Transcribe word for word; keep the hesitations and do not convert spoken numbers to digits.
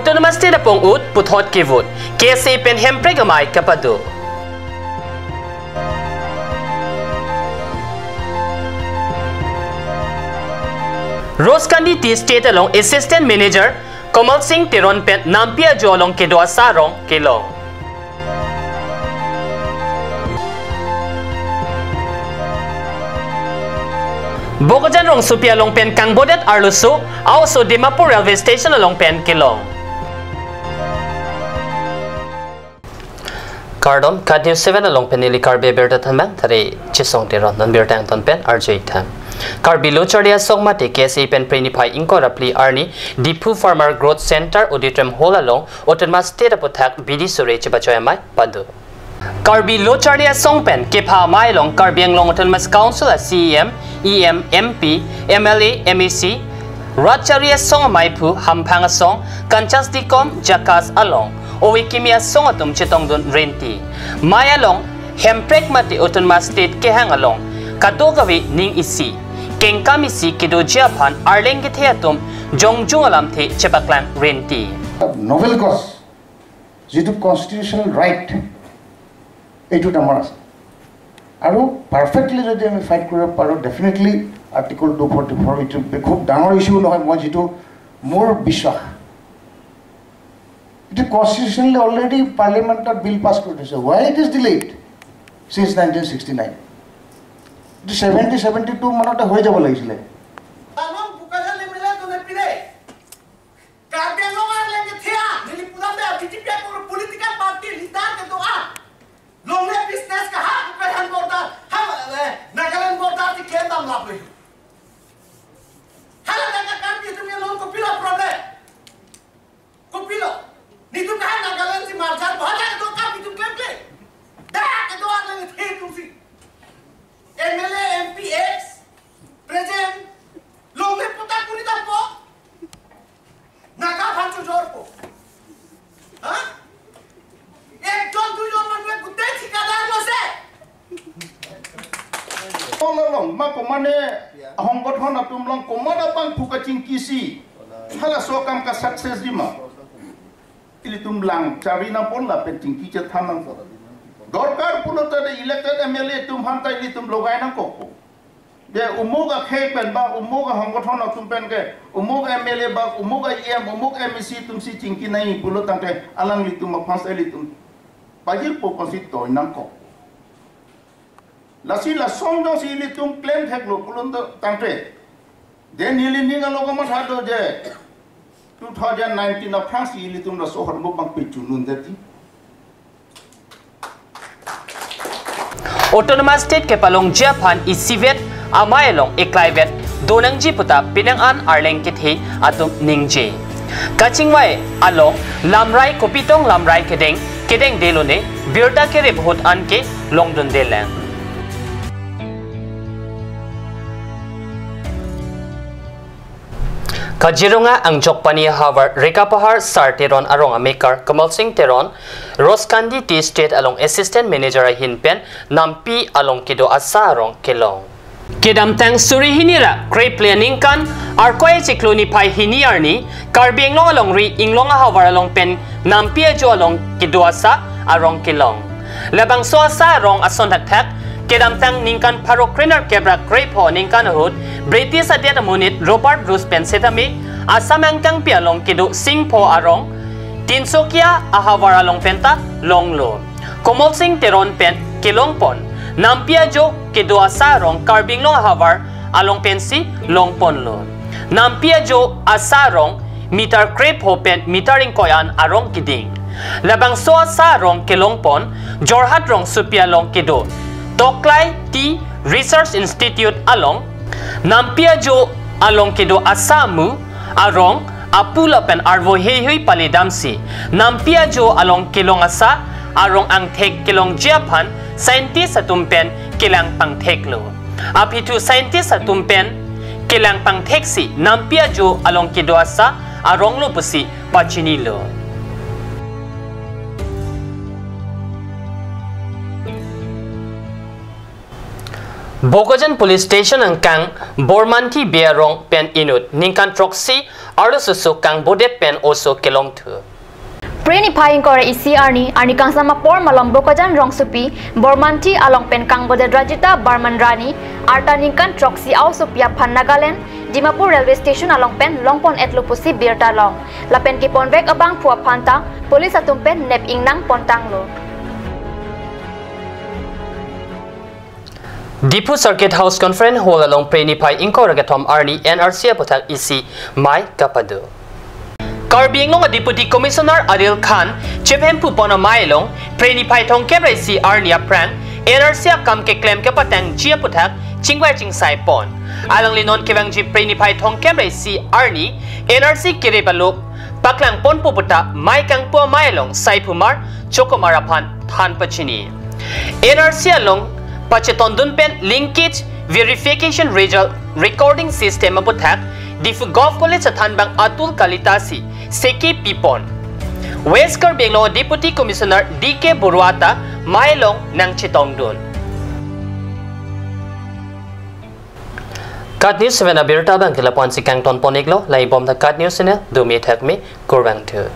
Autonomous State apong ut puthot kevut, K S A pen Hemprek amei kapado. Rose Kandi Tea Estate along Assistant Manager Kamal Singh Teron pen nampi ajo along kedo asa arong kelong. Bokajan rongsopi along pen kangbodet arloso a-oso Dimapur Railway Station along pen kelong. Kardom, KAT News seven along pen neli Karbi abirta thanbang thari Chisong Teron, non birta angton pen arju-ik tha. Karbi Lo Charli Asong mate K S A pen Phre niphai ingkoi ra phli arni Diphu Farmer Growth Center Auditorium Hall along Autonomous State aputhak bidi sore chepachoi amei pado. Karbi Lo Charli Asong pen kepha amei along Karbi Anglong Autonomous Council a C E M, E M, M P, M L A, M A C, Rat Charli Asong ameiphu, Hamphang Asong, Kanchas Dikom, Jakas along ove kimi asong atum chetongdun renti. Mei along Hemprek mate Autonomous State kehang along kadokave ning isi, kengkam isi kedoji aphan arleng kethe atum jongjung alamthe chepaklang renti. Novel cause, যিটো constitutional right, এইটোত আমাৰ আছে। আৰু পাৰফেক্টলি যদি আমি fight কৰিব পাৰোঁ, definitely article two forty four এইটো খুব ডাঙৰ ইছ্যু নহয়, মই যিটো মোৰ বিশ্বাস। এইটো কনষ্টিটিউচনেলি অলৰেডি পাৰ্লিমেণ্টত বিল পাছ কৰি থৈছে। Why it is delayed since nineteen sixty nine? এইটো ছেভেণ্টি ছেভেণ্টি টু মানতে হৈ যাব লাগিছিলে। Tangom Bokajan M L A to ne pire. Karbi Anglong arleng kethe, neli pudam de B J P akor political party leader kedo a. Longle business kaha, Bokajan border, ha, eh, Nagaland border ti claim dam lap le. Hala da ka Karbi atum ke long kopilo problem. Kopilo. Netum kaha Nagaland si merger, bahar da kedo Karbi atum claim claim. Da kedo arleng kethe atum si. M L A, M P, ex, present, longle pota kuni dampo. Naga aphan chojorpo. Ha? Ekjon dujon manue gutei thikadar lo se. Tolo long, ma komane ahong gothon atum long, komane abang phu kachingkisi. Halaso akam ka success di ma. Ilitum lang chari nangpo lapen chingki chethan nangpo. Dorkar pulote de elected M L A atum aphan ta ilitum logai nangkokpo. De umuk akhei pen ba, umuk ahong gothon atum pen ke, umuk M L A ba, umuk E M, umuk M A C atum si chingki nai pulo tangte alanglitum aphan si ilitum pajirpo aphan si toi nangkok. Lasi lason jongsi ilitum claim theklo pulo tangte. De neli ning alo kamatha do je two thousand nineteen aphrangsi ilitum laso ahormu abang pechunun det ti. Autonomous State kepalongji aphan isivet amei along eklaivet donangji puta penang an arleng kethe atum ningje. Kachingvai along lamrai kopitong lamrai kedeng kedengde lone birta kerep ahut anke longdunde lang. Kaziranga Angjokpani ahavar Rekapahar Sar Teron arong amekar Kamal Singh Teron, Rose Kandi Tea Estate along Assistant Manager ahin pen nampi along kedo asa arong kelong. Kedamtang suri hini ra krephli aningkan, Arkoi achiklo niphai hini arni, Karbi Anglong alongri Inglong ahavar along pen nampi ajo along kedo asa arong kelong. Labangso asa arong ason thakthak, kedamtang ningkan pharo krenerkep ra krepho aningkan ahut, British adet amonit Robert Bruce pen setame, Assam angkangpi along kedo Singpho arong, Tinsukia ahavar along penta longlo. Kamal Singh Teron pen kelongpon nampi ajo kedo asa arong Karbi Anglong ahavar along pensi longponlo. Nampi ajo asa arong meter krepho pen meter ingkoi an arong keding. Labangso asa arong kelongpon Jorhat rongsopi along kedo Toklai Tea Research Institute along. Nampi ajo along kedo asa amu arong apu lapen arvo heihui pali damsi nampi ajo along kelong asa arong angthek kelongji aphan scientist atum pen kelang pangtheklo. Aphi thu scientist atum pen kelang pangtheksi nampi ajo along kedo asa aronglo pusi pachinilo. Bokajan Police Station angkang Bormanthi Bey arong pen inut ningkan throksi arloso kangbodetpen oso kelongthu. Phre niphai ingkoi ra isi arni, arni kangsam apor malom Bokajan rongsopi Bormanthi along pen kangbodet Rajita Barman Rani, arta ningkan throksi a-osopi aphan Nagaland Dimapur Railway Station along pen longpon-etlo pusi birta long. Lapen keponvek abangphu aphan ta police atum pen nep ingnang pontanglo. Diphu Circuit House Conference Hall along Phre niphai ingkoi ra kethom arni N R C aputhak isi mei kapado. Karbi Anglong a-Deputy Commissioner Adil Khan chepemphu pon amei along Phre niphai thomkep ra isi arni aphrang N R C akam keklem kepatangji aputhak chingvai chingsai pon. Alangli non kevangji Phre niphai thomkep ra isi arni N R C kerip alo paklang ponpo puta mei kangpu amei along saiphumar chokomar aphan than pachini. N R C along pachetondun pen linkage verification result recording system aputhak Diphu Govt College athanbang Atul Kalita si seki pipon. West Karbi Anglong Deputy Commissioner D K Baruah ta mei along nangchetongdun. KAT News seven abirta abang ke lapu-an si kangton pon-iklo, laibom ta KAT News channel, dome thakme, kurvangthu.